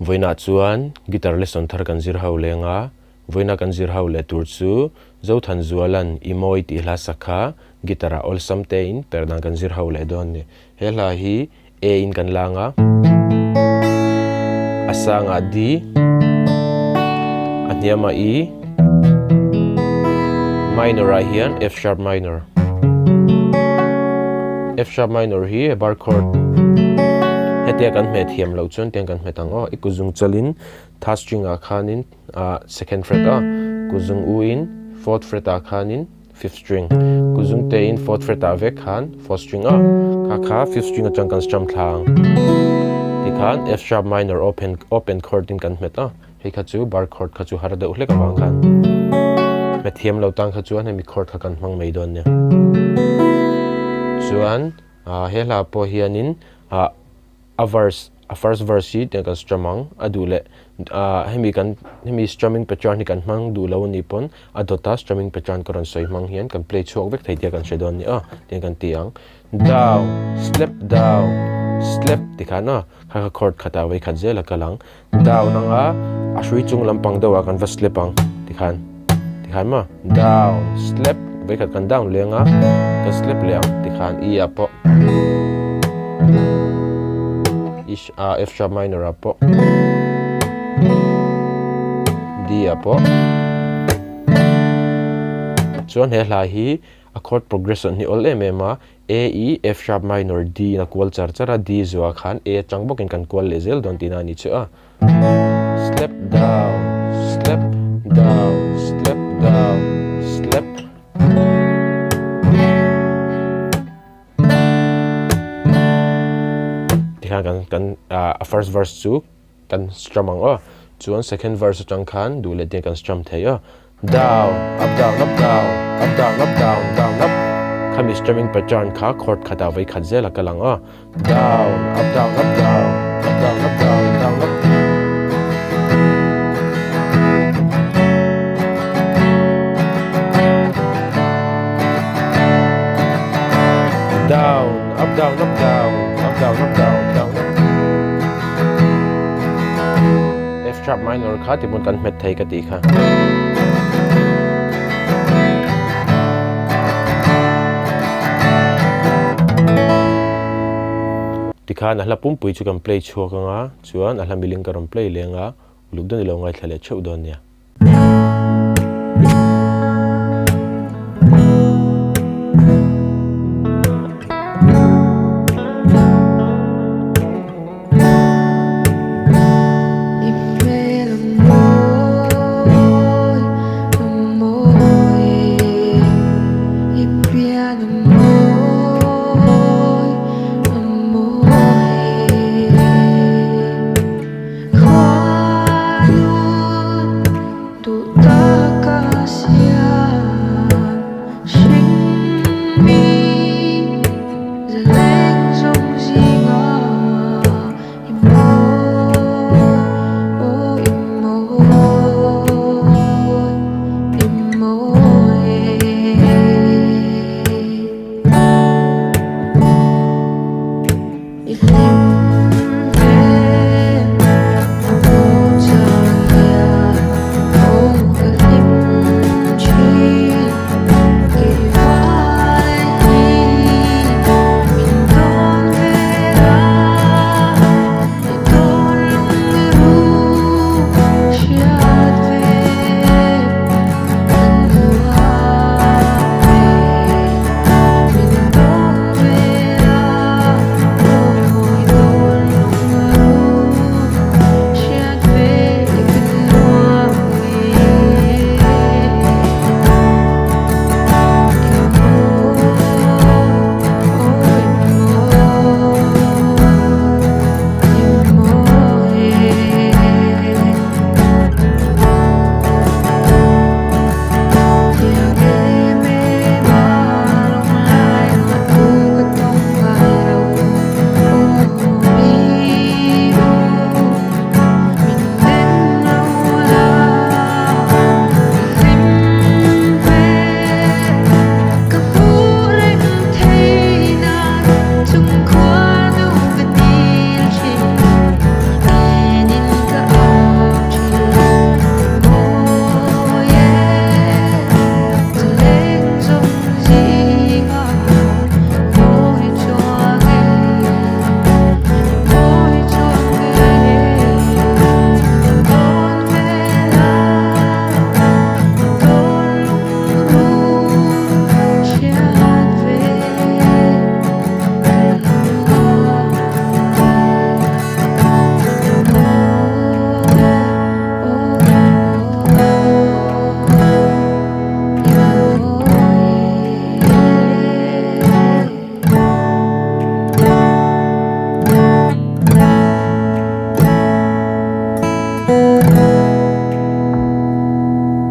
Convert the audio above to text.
Vawiinah chuan guitar lesson thar kan zir ho leng a, vawiina kan zir ho leh tur chu Zothanzuala'n I mawi tih hla sak kha guitar ah awlsam tein per dan kan zir ho leh dawn a ni. He hla hi A in kan lang a, a sangah D, a hniamah E, minor ah hian F sharp minor. F sharp minor hi bar chord hetia kan hmeh thiam loh chuan tiang kan hmet ang aw i kuzung chalin third string ah khanin ah second fret a kuzung u in fourth fret ah khanin fifth string kuzung te in fourth fret ah vek khan fourth string a kha kha fifth string atang kan strum thla ang tikhan F sharp minor open open chord in kan hmet a hei kha chu bar chord kha chu har deuh hlek avang khan hmet thiam lo tan kha chuan hemi chord kha kan hmang mai dawn nia chuan ah he hla pawh hianin ah a verse a first verse hi tiang kan strum ang a duh leh ah hemi kan hemi strumming pattern hi kan hmang duh lo anih pawn a dawta strumming pattern ka rawn sawi hmang hian kan play chhuak vek thei tia kan hre dawn a ni a tiang kan ti ang down slap down slap tikhan a kha kha chord khatah vawikhat zel a kal ang down anga a hrui chung lampang deuhah kan va slap ang tikhan tikhan maw down slap vawikhat kan down leng a kan slap leh ang tikhan e ah pawh ah F sharp minor ah pawh D ah pawh chuan he hla hi a chord progression hi awl em em a A E F sharp minor D in a kual char char a, D zuah khan A atang bawkin kan kual leh zel dawn tihna a ni chu a. Slap down, slap down, slap down, slap. Tikhan kan kan a first verse chu kan strum ang aw. Chuan second verse atang khan duh leh tiang kan strum thei a. Down, up down up down, up down up down, down up Khami strumming pattern kha chord khatah vawi khat zel a kal ang aw. Down, up down up down, up down up down, down up Down, up down up down, up down up down, down up F sharp minor kha ti hmun kan hmet thei ka tih kha. Tikhan a hla pumpui chu kan play chhuak anga chuan a hla miling ka rawn play leng a uluk dawn ilo ngaithla leh theuh dawn nia.